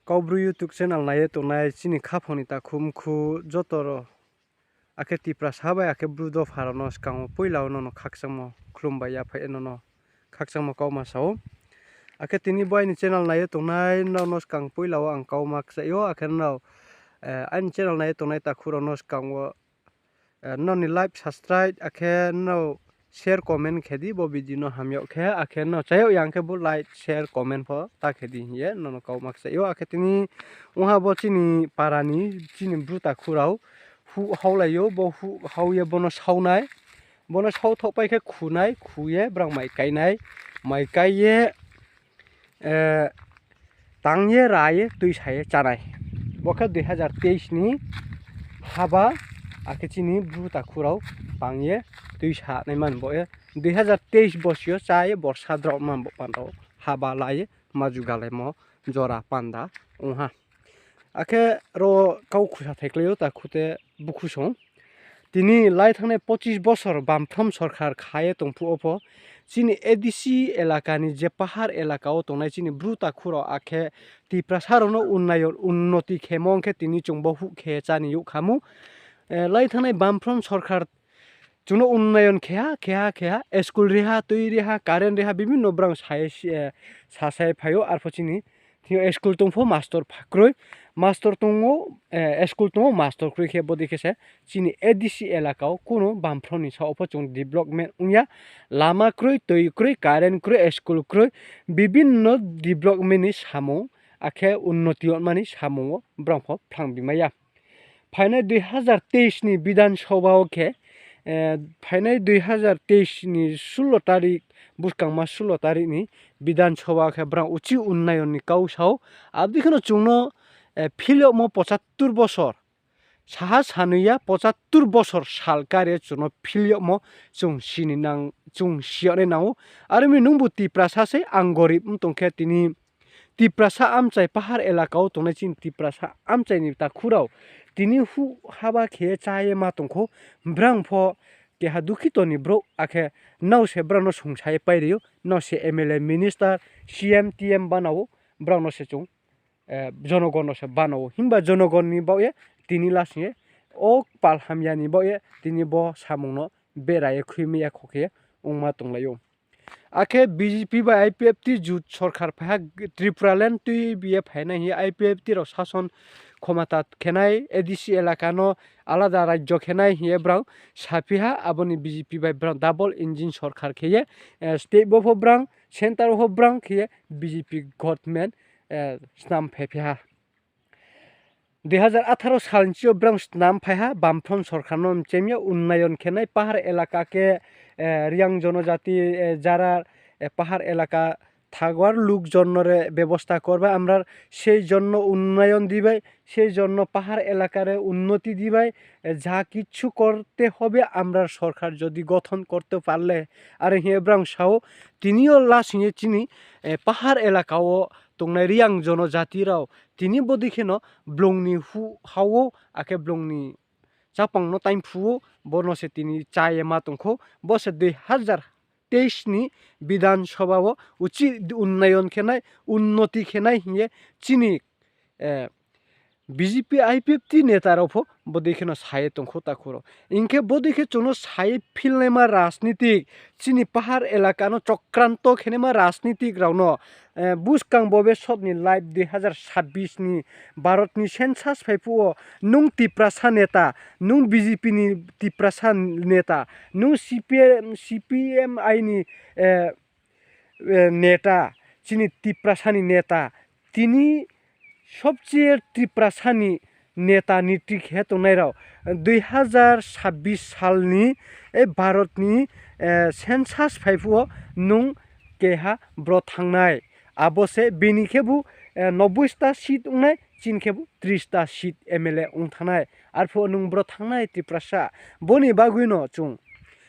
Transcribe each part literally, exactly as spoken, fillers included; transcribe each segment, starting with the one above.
Kaubru YouTube channel nai ye tongnai chini khaphang ni takhu mkhu joto rao, akhe Tiprasa bai akhe Bru dopha rao no skang wo poila wo nono khakchangmo khlumbai ya phai ye nono khakchangmo kauma sa ou. Akhe tini bo aini channel nai ye tongnai nrao no skang poila wo ang kauma kchaih ou, akhe nrao, eh, aini channel nai ye tongnai takhu rao no skang wo, eh, nrao ni like, subscribe, akhe nrao share, comment khe di bo video no ham yag khe, akhe nrao chá yag ya hing khe bo like, share, comment pho ta khe di hing ye nono kauma kchaih ou. Akhe tini ongha bo chini para ni, chini Bru takhu rao huh haulai ou, bo huh hau ye bo no sau nai, bo no sau thoh pai khe khu nai, khu ye brao mai kai nai, mai kai ye, eh, tang ye, ra ye, tuisa ye chá nai. Bo khe dui hazar teis ni haba, akhe chini Bru takhu rao tang ye tuisa nai man bo ye, dui hazar teis bosi yo chá ye borsa drao man bo panda wo haba la ye ma jugalaimo jora panda ong ha. Akhe ro kau khusa thaikhlai ou takhu te bukhu song. Tini lai thanngnai pochis bosor Bamfront sorkar kha ye tong phuh wo pho, chini A D C elaka ni je pahar elaka wo tongnai chini Bru takhu rao akhe Tiprasa rao no unnayon, unnoti khemo ong khe tini chung bo huh khe chá ni youh kha mu. Eh, lai thanngnai Bamfront sorkar chung no unnayon khe ha, khe ha, khe ha, school ri ha, tui ri ha, current ri ha, bibhinno brang sa ye si, eh, sasa ye phai ou, arpho chini thing yo school tong pho master pha kroi, master tong ou, eh, school tong ou master kroi khe bodei khe se chini A D C elaka wo kuno Bamfront ni saoh wo pho chung development ong ya, lama kroi, tui kroi, current kroi, school kroi, bibhinno development ni samung, akhe unnoti yagma ni samung wo brang pho phrang bimai ya. Phainai dui hazar teis ni Bidhan Sabha wo khe, eh, phainai dui hazar teis ni sullo tarik, buskangma sullo tarik ni Bidhan Sabha wo khe brang uchih unnayon ni kau sa ou. Abodei khe no chung no, eh, phil yagmo pochattur bosor, saha sanoi ya pochattur bosor sal kar ye chung no phil yagmo chung si ni nang, chung si yag nai nang ou. Are mi nungbu Tiprasa sei, ang gorib ong tong khe tini Tiprasa amchai pahar elaka wo tongnai chini Tiprasa amchai ni takhu rao tini huh haba khe ye chá ye ma tong khou, brang pho keha dukhito ni brouh, akhe nrao se brao no sungsa ye pai ri ou, nrao se M L A, minister, C M, T M bana ou, brao no se chung, eh, jonogon no se bana ou. Himba jonogon ni baoh ye tini lasing ye, o kpal hamya ni baoh ye tini bo samung no bera ye khuimai ya kho khe ongma tonglai ou. Akhe B J P bai I P F T jut sorkar phai ha, Tripuraland tuibi ye phainai hing ye I P F T rao sason khomata khe nai, A D C elaka no alada rajyo khe nai hing ye brang saphi ha, abo ni B J P bai brang double engine sorkar khe ye, eh, state wo pho brang, centre wo pho brang khe ye B J P government, eh, snam phaiphi ha. Dui hazar atharo sal ni chi yo brang snam phai ha, Bamfront sorkar no mchem ye unnayon khe nai pahar elaka khe, eh, Reang jonojati, eh, jara, eh, pahar elaka থাকবার লোকজন রে ব্যবস্থা করবে, আমরা সেই জন্য উন্নয়ন দিবে, সেই জন্য পাহাড় এলাকারে উন্নতি দিবে, যা কিছু করতে হবে আমরা সরকার যদি গঠন করতে পারলে, are hing ye brang sa ou, tini yo lasing ye chini, eh, pahar elaka wo tongnai Reang jonojati rao tini bodei khe no blong ni huh ha ou, akhe blong ni chápang no taingphu ou, bo no se tini chá ye ma tong khou, bo se dui hazar teis ni Bidhan Sabha wo uchih unnayon khe nai, unnoti khe nai hing ye chini, eh, B J P I P F T neta rao pho bodei khe no sa ye tong khou takhu rao. Hing khe bodei khe chung no sa ye philnaima rajnitik, chini pahar elaka no chokranto khe naima rajnitik rao no, eh, buskang bo besot ni live dui hazar sabbis ni Bharat ni census phai phuh wo nung Tiprasa neta, nung B J P ni Tiprasa neta, nung C P M, C P M I ni, eh, eh, neta, chini Tiprasa ni neta, tini sobche Tiprasa ni neta niti khe tongnai rao, dui hazar sabbis sal ni, eh, Bharat ni, eh, census phai phuh wo nung keha bro thanng nai. Abo se bini khebu, eh, nobboi ta seat ong nai, chini khebu tris ta seat M L A ong thanng nai. Arphuh nung bro thanng nai Tiprasa. Bo ni bagoi no chung,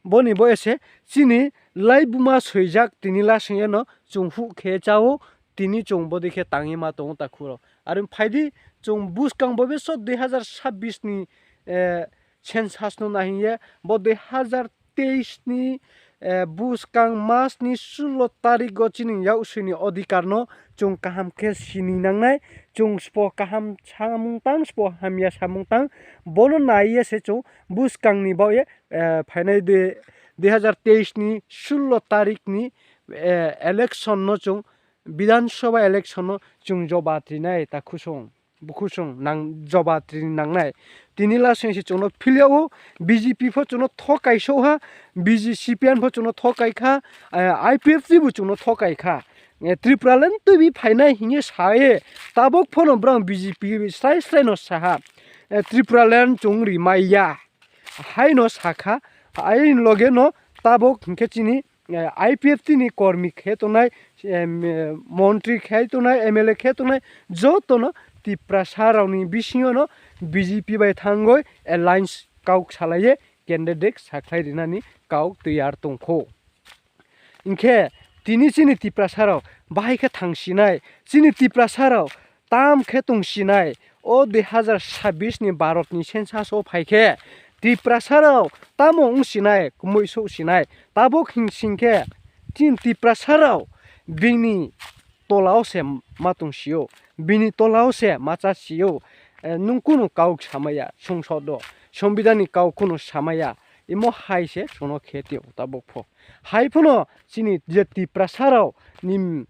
bo ni bo ye se chini laibuma soijak tini lasing ye no chung huh khe chá ou, tini chung bodei khe tang ye ma tong ou takhu rao. Are phai di, chung buskang bo besot dui hazar sabbis ni, eh, census no nai hing ye, bo dui hazar teis ni, buskang mas ni sullo tarik wo chini yaksoi ni odhikar no chung kaham khe sini nangnai. Chung sbo kaham samung tang, sbo hamya samung tang, bo no nai ye se chung buskang ni baoh ye phainai dui hazar teis ni sullo tarik ni election no chung, Bidhan Sabha election no chung jobab ri nai, ta khusung, bukhusung nang jobab ri nangnai. Tini last se chung no phil yag ou, B J P pho chung no thokai souh ha, B J P, C P I M pho chung no thokai kha, I P F T bo chung no thokai kha. Tripura land tuibi phainai hing ye sa ye, tabok pho no brang B J P srai srai no sa ha, Tripura land chung ri mai ya. Hai no sa kha, aini loge no tabok hing khe chini I P F T ni kormi khe tongnai, montri khe tongnai, M L A khe tongnai, joto no Tiprasa rao ni bising yo no B J P bai thangwi alliance kau salai ye candidate sakhlai rinani kau toiyar tong kho. Hing khe tini chini Tiprasa rao bahai khe thangsinai, chini Tiprasa rao tam khe tongsinai, o dui hazar sabbish ni Bharat ni census wo phai khe Tiprasa rao tamo ongsinai, kmoi souhsinai, tabok hingsing khe chini Tiprasa rao bini tola wo se ma tongsi ou, bini tola wo se ma chasi ou. Nung kuno kau samai ya, songsod wo, sombidhan ni kau kuno samai ya, imo hai se chung no khe tong ou tabok pho. Hai pho no chini je Tiprasa rao ni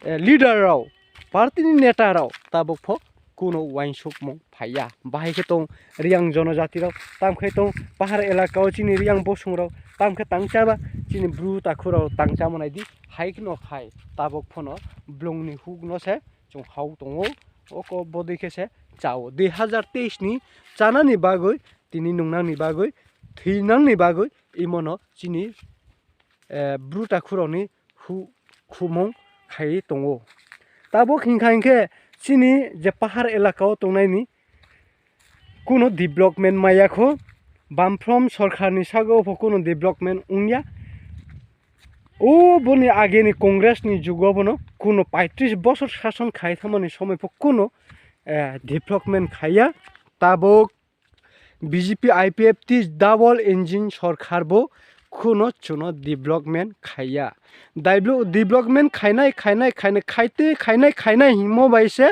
leader rao, party ni neta rao tabok pho kuno uaingsouhmung phai ya. Bahai khe tong Reang jonojati rao, tam khe tong pahar elaka wo chini Reang bosong rao, tam khe tangchá ba chini Bru takhu rao tangchámo nai di, hai kheno phai tabok pho no blung ni huk no se chung hao tong ou, oko bodei khe se chá ou. Dui hazar teis ni chánani bagwi, tini nungnang ni bagwi, thwinang ni bagwi, imo no chini Bru takhu rao ni khumung khai tong ou. Tabok hing kha hing khe chini je pahar elaka wo tongnai ni kuno development mai ya kho, Bamfront sorkar ni sago pho kuno development ong ya. O boni age ni Congress ni jugo pho no kuno paitris bosor sason khai thangmani somoi pho kuno development khai ya. Tabok B J P I P F T double engine sorkar bo kuno chung no development khai ya. Development khainai, khainai, khainai, khaite, khainai, khainai hingmo bai se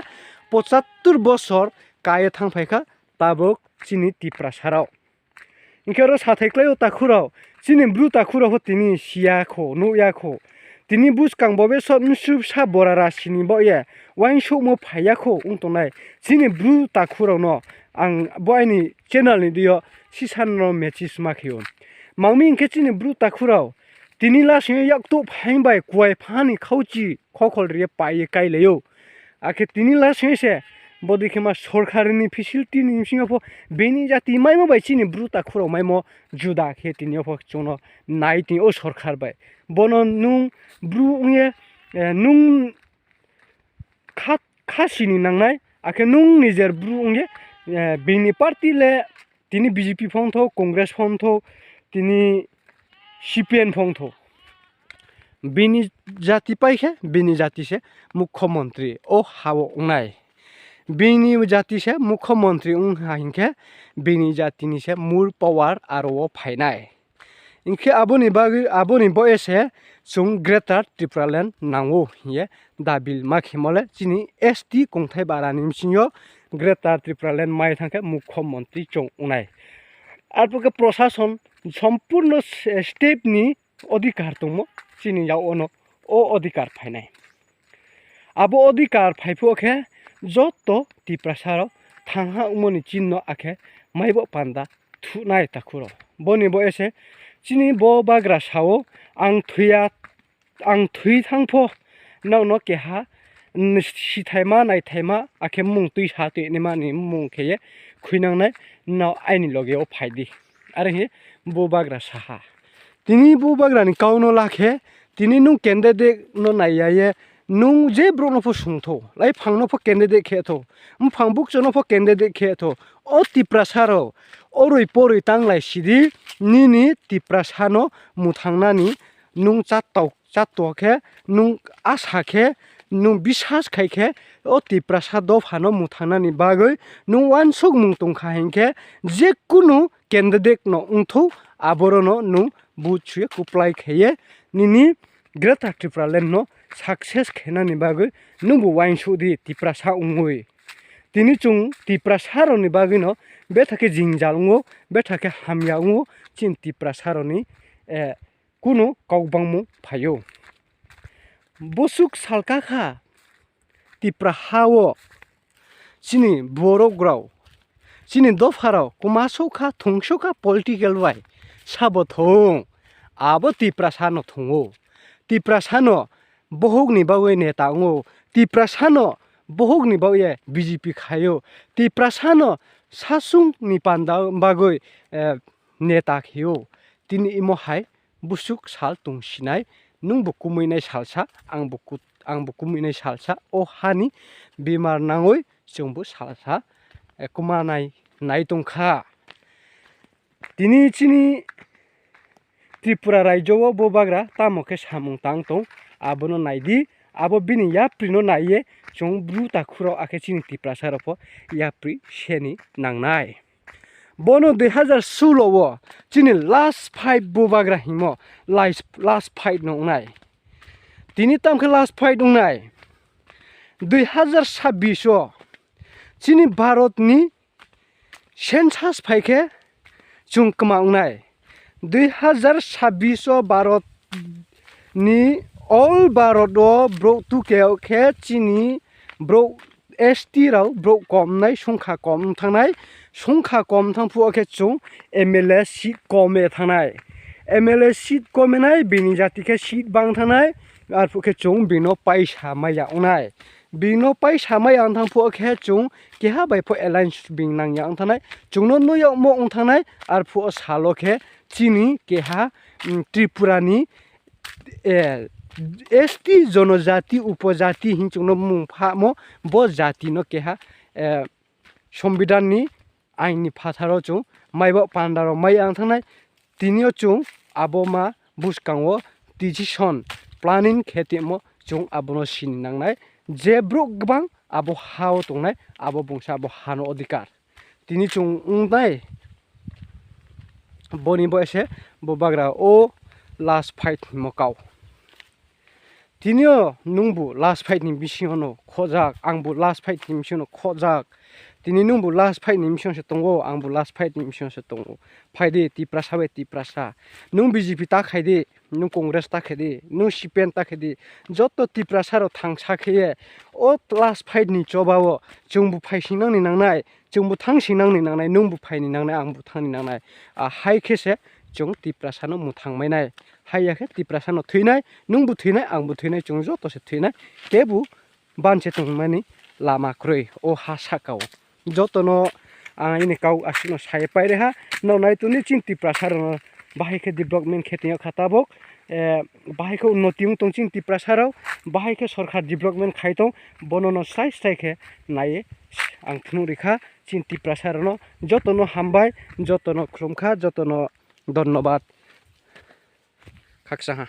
pochattor bosor ka ye thangphai kha tabok chini Tiprasa rao. Hing khe aro sathai klái ou takhu rao, chini Bru takhu rao pho tini si ya kho, nuh ya kho. Tini buskang bo beso bsa bora rasi ni baoh ye uaingsouhmo phai ya kho ong tongnai chini Bru takhu rao no ang bo aini channel ni deing yo sisa no message ma khe ou. Mang mi hing khe chini Bru takhu rao tini lasing yo yaktuh phaing bai kuai pha ni khauchi khokhol ri ye pai ye kailai ou. Akhe tini lasing yo se bodei khe ma sorkar ni facility ni bsing yo pho bini jati maimo bai chini Bru takhu rao maimo juda khe tini yo pho chung no nai tong ou sorkar bai. Bo no nung Bru ong ye, nung kha, kha sini nangnai, akhe nung nijer Bru ong ye, bini party le tini B J P pho ong thou, Congress pho ong thou, tini C P I M pho ong thou. Bini jati pai khe, bini jati se mukhomontri o ha wo ong nai. Bini jati se mukhomontri ong ha hing khe, bini jati ni se more power aro wo phai nai. Hing khe abo ni baoh ye se chung Greater Tipraland nang ou hing ye dabi ma khemo le chini S T kongthai bara ni bsing yo Greater Tipraland mai thanng khe mukhomontri chung ong nai. Arphuh khe prosason sompurno step ni odhikar tongmo chini yak wo no o odhikar phai nai. Abo odhikar phai phuh wo khe joto Tiprasa rao thangha ongmo ni chin no akhe maibo panda thuh nai takhu rao. Bo ni baoh ye se chini bo bagra sa ou, ang thoi thanng pho nrao no keha sithaima, naithaima, akhe mmung tuisa tuinaima ni mmung khe ye khuinang nai, nrao aini loge wo phai di. Are hing ye bo bagra sa ha. Tini bo bagra ni kau no la khe, tini nung candidate no nai ya ye, nung je brouh no pho sung thou, laiphang no pho candidate khe thou, mphang bukcho no pho candidate khe thou, o Tiprasa rao, oroi poroi tanglai si di, nini Tiprasa no muthang nani nung chato khe, nung asa khe, nung bisas khai khe, o Tiprasa dopha no muthang nani bagoi nung uansukmung tong kha hing khe, je kunu candidate no ong thou, aboro no nung vote shu ye kuplai khe ye nini Greater Tipraland no success khe nani bagoi nungbu uaingsouh di Tiprasa ongoi. Tini chung Tiprasa rao ni bagoi no betha khe jingjal ong ou, betha khe hamya ong ou, chini Tiprasa rao ni kuno kau bangmo phai ou. Bosuh sal kakha Tipraha wo chini borok rao, chini dopha rao kma souhkha, thungsouhkha political bai sabo thung, abo Tiprasa no thung ou. Tiprasa no bohog ni bagoi neta ong ou, Tiprasa no bohog ni bagoi ye B J P khai ou, Tiprasa no sasung ni panda bagoi neta khe ou. Tini imo hai bosuh sal tongsinai, nungbu kumui nai salsa, angbu kumui nai salsa, o ha ni bimar nangoi chungbu salsa kma nai tongkha. Tini chini Tripura raijo wo bubagra tamo khe samung tang tong, abo no nai di, abo bini yapri no nai ye chung Bru takhu rao akhe chini Tiprasa rao pho yapri se ni nangnai. Bono dui hazar solo wo chini last fight bubagra hingmo, last fight no ong nai. Tini tamo khe last fight ong nai. Dui hazar sabbish wo chini Bharot ni census phai khe chung kma ong nai. Dui hazar sabbish wo Bharot ni, all Bharot wo brouh tuke yag khe chini brouh S T rao brouh kom nai, songkha kom ong thanng nai, songkha kom thanng phuh wo khe chung M L A seat kom ye thanng nai. M L A seat kom ye nai, bini jati khe seat bang thanng nai, arphuh khe chung bini no paisa mai ya ong nai. Bini no paisa mai ya ong thanng phuh wo khe chung keha bai pho alliance bini nang ya ong thanng nai, chung no nuh yagmo ong thanng nai, arphuh wo sal wo khe chini keha Tripura ni S T, jonojati, upojati hing chung no mung phamo, bo jati no keha sombidhan ni ain ni phathar wo chung maibaoh panda rao mai ya ong thanng nai. Tini yo chung abo ma buskang wo decision, planning khe tongmo chung abo no si ni nangnai. Je brouh gbang abo ha wo tongnai, abo bungsa abo ha no odhikar. Tini chung ong nai, bo ni bo se bubagra o last fight hingmo kau. Tini yo nungbu last fight ni bising yo no khohjak, angbu last fight ni bising yo no khohjak. Tini nungbu last fight ni bising yo se tong ou, angbu last fight ni bising yo se tong ou. Phai di, Tiprasa bai Tiprasa. Nung B J P ta khai di, nung Congress ta khe di, nung C P M ta khe di. Joto Tiprasa rao thangsa khe ye, o last fight ni choba wo chungbu phai singnang ni nangnai, chungbu thanng singnang ni nangnai, nungbu phai ni nangnai, angbu thanng ni nangnai. Ahai khe se chung Tiprasa no muthang mai nai. Hai ya khe Tiprasa no thoi nai, nungbu thoi nai, angbu thoi nai, chung joto se thoi nai. Kebu banse tongmani lama kroi o ha sahka wo. Joto no ang aini kau asuh no sa ye pai ri ha. Nrao nai tong di, chini Tiprasa rao no bahai khe development khe tong yag kha tabok, bahai khe unnoti ong tong chini Tiprasa rao, bahai khe sorkar development khai tong, bono no srai srai khe nai ye ang phnuh ri kha chini Tiprasa rao no. Joto no hambai, joto no khlum kha, joto no dhonnobad. Khakchang ha.